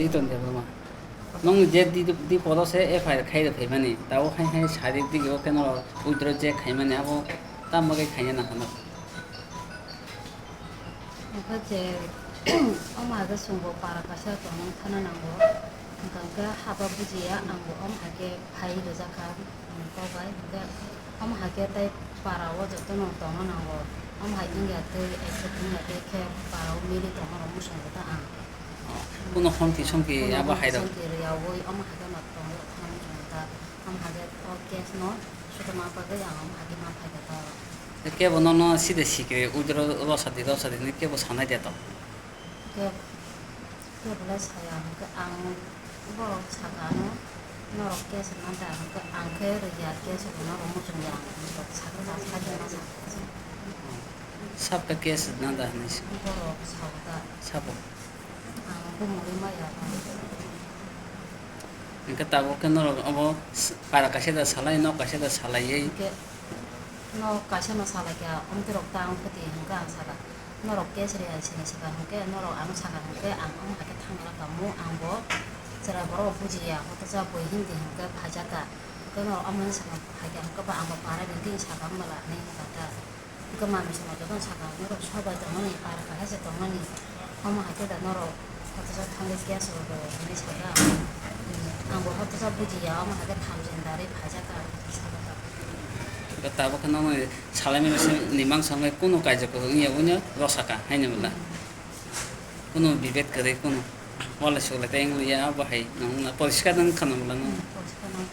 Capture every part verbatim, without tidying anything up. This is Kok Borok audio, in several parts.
Liton Debbarma. Nong je di, di podo se F I R khai rw phaimani, tabo hai hai sari digi o keno withdraw je khaimani, abo tam bagwi khaina nangkha no? Hwnkhe je, omo hai khe chwngbo para kaisa tongwi thana nango, hwnkhe haba bujiya, angbo omo hai khe phai rwjak kha, ang kok bai, hwnkhe omo hai khe tei para o jotono tongna nango, omo hai wngya twi, accept wngya twi khe para o mili tongma rok muchungo ta ang. Kuno homki somki abo hai rok. Somki rwyawi omo hai khe no tongwi thana muchungo ta, omo hai khe o case no sotoma bagwi ang omo hai khe ma phai kha ta. Kebo nono side sikri withdraw rwsa di, rwsa di hinwi kebo sanai de to. Kebo, kebo le saya hwnkhe ang borok saka ano norok case rwna da hwnkhe ang khe rwya case rwna rw muchung ya ang saka saka ma saka. Sabka case rwna da hinwi se. Borok saka. Sabo. Ang bumungwi maya. Hwnkhe tabuk khe norok obo s-, para kaisa da salai, nok kaisa da salaiwi. Hwnkhe nok kaisa no salai kha, omtwi rok ta wng khe twi hwnkhe ang saka. Norok case rwya sini saka hwnkhe norok ano saka hwnkhe ang omo hai khe thangna kha mu, ang bo chwrai borok bujiya, hotosa bui hindi hwnkhe phaijak kha. Hwnkhe norok omo hai saka phaikha hwnkhe bo ang bo parai bini saka mala hinwi hwnkha ta. Hwnkhe manwi songno jotono sakha, norok sobai tongmani, par kahai se tongmani, omo hai khe da norok hotosa thangwi case rwgo hinwi sakha. Ang bo hotosa bujiya, omo hai khe thamjin darwi phaijak kha, sakha. Hwnkhe tabuk khe nono salaimani se ni mangsa wngwi kunu kaijak kwrwng wngya, buino rw sakha, haino mala. Kunu bibed kwrwi, kunu walai suklai tei wng liya, abo hai nang poriskar nang khana mala no. Hmm, poriskar nang.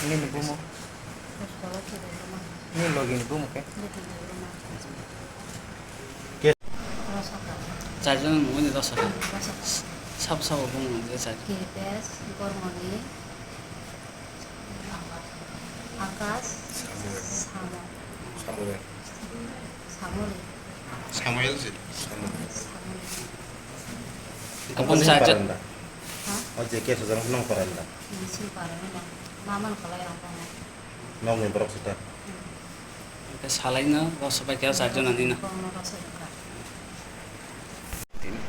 Nini bumo? Nini logi ni bumo khe? Charjon ni bumo ni rw sakha. Sabo sabo bumo je char. Kirpes, Gormoni, Akash, Samuel. Samuel. Samuel. Samuel je. Samuel. Samuel. Ang kung sa paranda. Ha? O je ke sa jang nong paranda. Sini paranda. Mama kalai ang kono. Nong ni borok sita. Hwnkhe salaino rw sabai khe o charjon ani no. Kono rw sabai kha. Tini.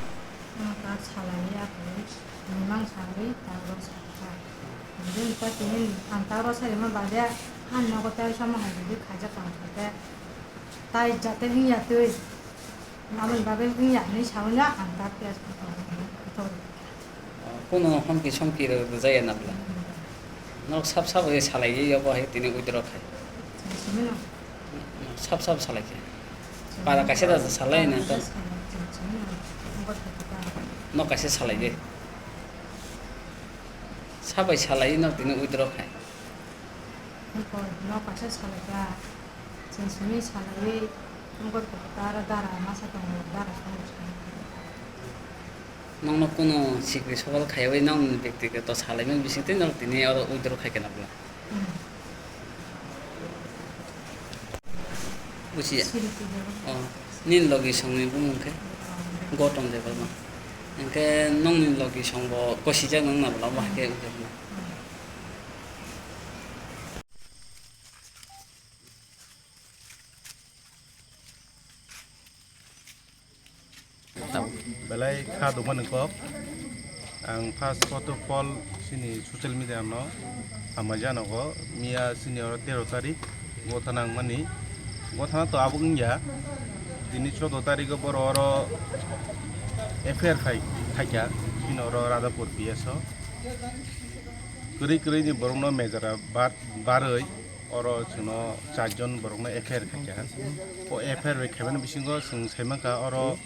Ang ta salai ya khe, ni mang salai ta rw sabai kha. Bini pa tini ang ta rw sabai ma bade, ang nogo ta sama hai bidi khaijak kha khe. Tai jate wngya twi. Aboni bagwi wngya hinwi saui no ang ta case khe tong khe tong. Kuno homki somki rwjaya na bwla. Norok sab sabo se salai ye yobo hai tini withdraw khai. Simi no. Sab sab salai khe. Para kaisa da salai na ta. Simi no. Nok kaisa salai ye. Sabai salai no tini withdraw khai. Iko nok kaisa salai kha. Chwng simi salaiwi wngkor khe ta aro dara masa tongo, dara tongo. Nokno kuno sikri sokol khaiwi nokni bektigoto salaimani bisingtwi nok tini oro withdraw khai khe nokno. Hmm. Bujiya. Siri twi. Oh, nini logi songni bumung khe? Oh. Gotom Debbarma. Hwnkhe nokni logi songbo kosijak nang na bwla, omo hai khe wngkha. Hmm. Belai kha dopani kok. Ang first of all chini social media no hambai janogo. Miya chini oro tero tarik gotha nangmani. Gotha to abo wngya. Tini choudo tarik o boro oro F I R khai, khaikha. Chini oro Radhapur P S o. Kwrwi kwrwi ni borok no mejara bar-, barwi. Oro chwngno charjon borokno F I R khaikha. O F I R bai khaimani bisingo chwng saimankha oro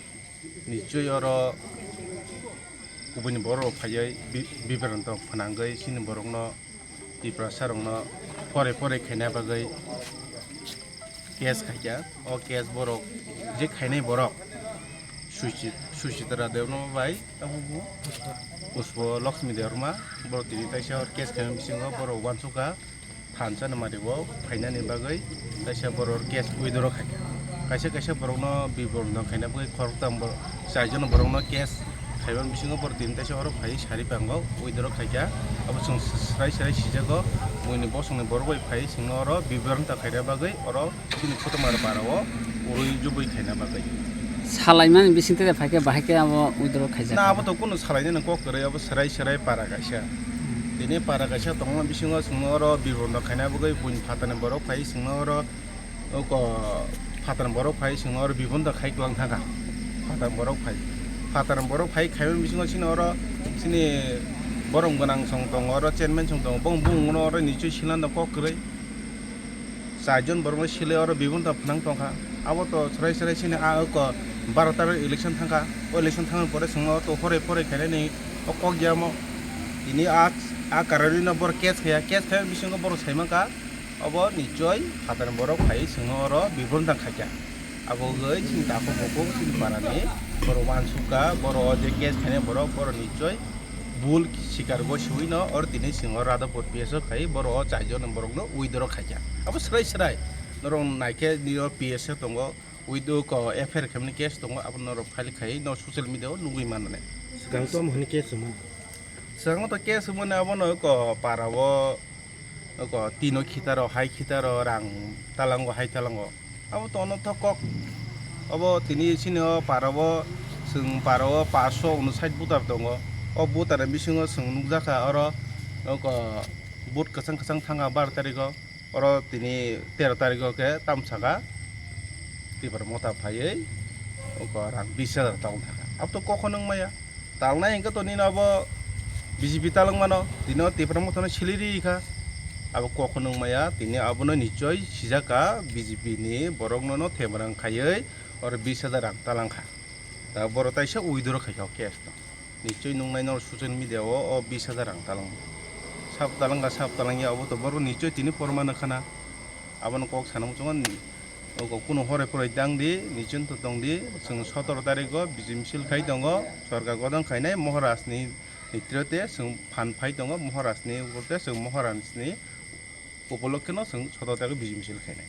nichoi oro kubuni borok rok phaiwi bi-, bibranto phwnangwi chini borokno Tiprasa rokno pore pore khaina bagwi case khaikha. O case borok je khainai borok Suchi-, Suchitra Debbarma bai tamo bo Pushpa Lakshmi Debbarma borok tini kaisa case khaimani bisingo borok uansukha. Thansa ni mari o phainani bagwi kaisa borok case withdraw khai kha. Kaisa kaisa borokno biborno khaina bagwi khoroktham bo-, chaijon borokno case khaimani bisingo borok tini kaisa oro phai sari pango withdraw khai kha. Abo chwng swrai swrai sijago, buini bosongni borok bai phai chwngno oro biborno ta khaina bagwi oro chini Kotomar para o urui jubui khaina bagwi. Salaimani bisingtwi de phaikhe bahai khe abo withdraw khaijak. Na, abo to kunu salainani kok kwrwi, abo swrai swrai para kaisa. Tini para kaisa tongma bisingo chwngno oro bibonda khaina bagwi buini phatarni borok phai chwngno oro, oko phatarni borok phai chwngno oro bibonda khai kwlang thangkha. Phatarni borok phai, phatarni borok phai khaimani bisingo chini oro chini borom gwnang song tongo, oro chairman song tongo, bong bung oro nichoi silando kok kwrwi. Charjon borokno silai oro bibonda phnang tongkha. Abo to swrai swrai chini a oko baro tarikh election thangkha. O election thangmani pore chwngno to horai porai khainani o kok yamo. Tini a, a kararwino borok case khaiya. Case khaimani bisingo borok saimankha obo nichoi phatarni borok phai chwngno oro bibonda khaikha. Abo wngwi chini takhuk bukhuk chini parani borok uansukha, borok o je case khainai borok, borok nichoi bul sikar gosiwino oro tini chwngno Radhapur P S o khai borok o charjon borokno withdraw khaikha. Abo swrai swrai norok naikhe nini o P S o tongo, withdraw ko F I R khaimani case tongo, abo norok file khai no social media o nugwi mannai. Swkang to mohani case wngmani? Swkango to case wngmani abono ko para o, ko tino khitaro, hai khitaro, rang talango, hai talango. Abo to ono thok kok. Abo tini chini o para o, chwng para o paanch sho unsait voter tongo. O voter ni bisingo chwng nukjakha oro, oko vote kwchang kwchang thangkha bar tarikh o. Oro tini tero tarikh o khe tamsaka Tipra Motha phaiwi oko rang bis hajar talang thangkha. Abo to kokhono wngmaya. Talnai hwnkhe to nini abo B J P talwng mano, tini o Tipra Mothano siliri kha. Abo kokhono wngmaya, tini abono nichoi sijak kha B J P ni borokno no themrang khaiwi oro bis hajar rang talangkha. Da borok taisa withdraw khaikha o case no. Nichoi nuknai no social media o, o bis hajar rang talang. Sab talangkha, sab talangya, obo to borok nichoi tini porma nukha na. Abono kok sana muchungo. Oko kunu horai porai tang di, nichun to tong di, chwng sotoro tarikh o bijim sil khai tongo, sorkar godon khainai Maharaj ni netrite chwng phan phai tongo, Maharaj ni ukurte chwng Maharaj ni upolokhe no chwng sotoro tarikh o bijim sil khainai.